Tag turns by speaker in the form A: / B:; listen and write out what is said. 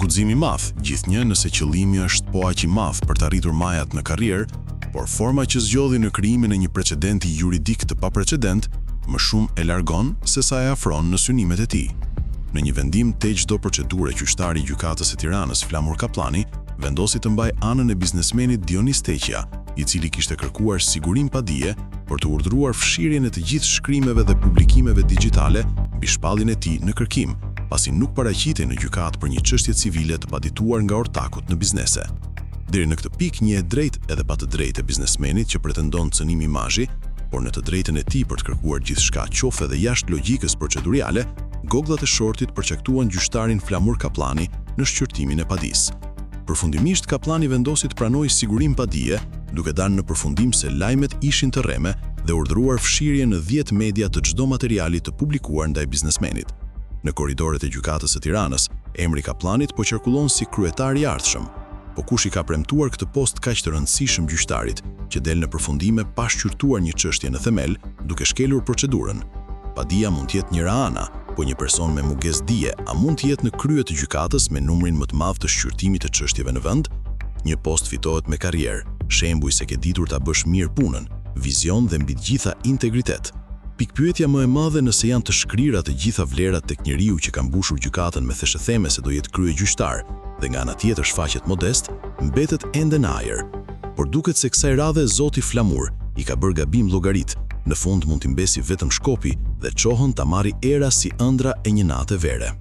A: Guxim i madh, gjithnjë nëse qëllimi është po aq i madh për të arritur majat në karrierë, por forma që zgjodhi në krijimin e një precedenti juridik të paprecedent, më shumë e largon sesa e afron në synimet e tij. Në një vendim te çdo procedure gjyqtari i Gjykatës së Tiranës Flamur Kapllani vendosi të mbajë anën e biznesmenit Dionis Teqja, i cili kishte kërkuar sigurim padie për të urdhëruar fshirjen e të gjithë shkrimeve dhe publikimeve digjitale mbi shpalljen e tij në kërkim, pasi nuk paraqitej në gjykatë për një çështje civile të padituar nga ortakët në biznese. Deri në këtë pikë një e drejtë edhe pa të drejtë e biznesmenit që pretendon cënim imazhi, por në të drejtën e tij për të kërkuar gjithçka qoftë edhe jashtë logjikës proceduriale, gogllat e shortit përcaktuan gjyqtarin Flamur Kapllani në shqyrtimin e padisë. Përfundimisht Kapllani vendosi të pranojë sigurim padie, duke dalë në përfundim se lajmet ishin të rreme dhe urdhëruar fshirjen në 10 media të çdo materiali të publikuar ndaj biznesmenit. Në korridoret e Gjykatës së Tiranës, emri Kapllanit po qarkullon si kryetar i ardhshëm. Po kush i ka premtuar këtë post kaq të rëndësishëm gjyqtarit, që del në përfundime pa shqyrtuar një çështje në themel, duke shkelur procedurën? Padia mund të jetë njëra ana, po një person me mungesë dije a mund të jetë në krye të gjykatës me numrin më të madh të shqyrtimit të çështjeve në vend? Një post fitohet me karrierë, shembuj se ke ditur ta bësh mirë punën, vizion dhe mbi të gjitha integritet. Pikëpyetja më e madhe nëse janë të shkrira të gjitha vlerat tek njeriu që ka mbushur gjykatën me thashetheme se do jetë kryegjyqtar dhe nga ana tjetër shfaqet modest, mbetet ende në ajër. Por duket se kësaj radhe zoti Flamur i ka bërë gabim llogaritë, në fund mund t'i mbesi vetëm shkopi dhe çohën ta marri era si ëndrra e një nate vere.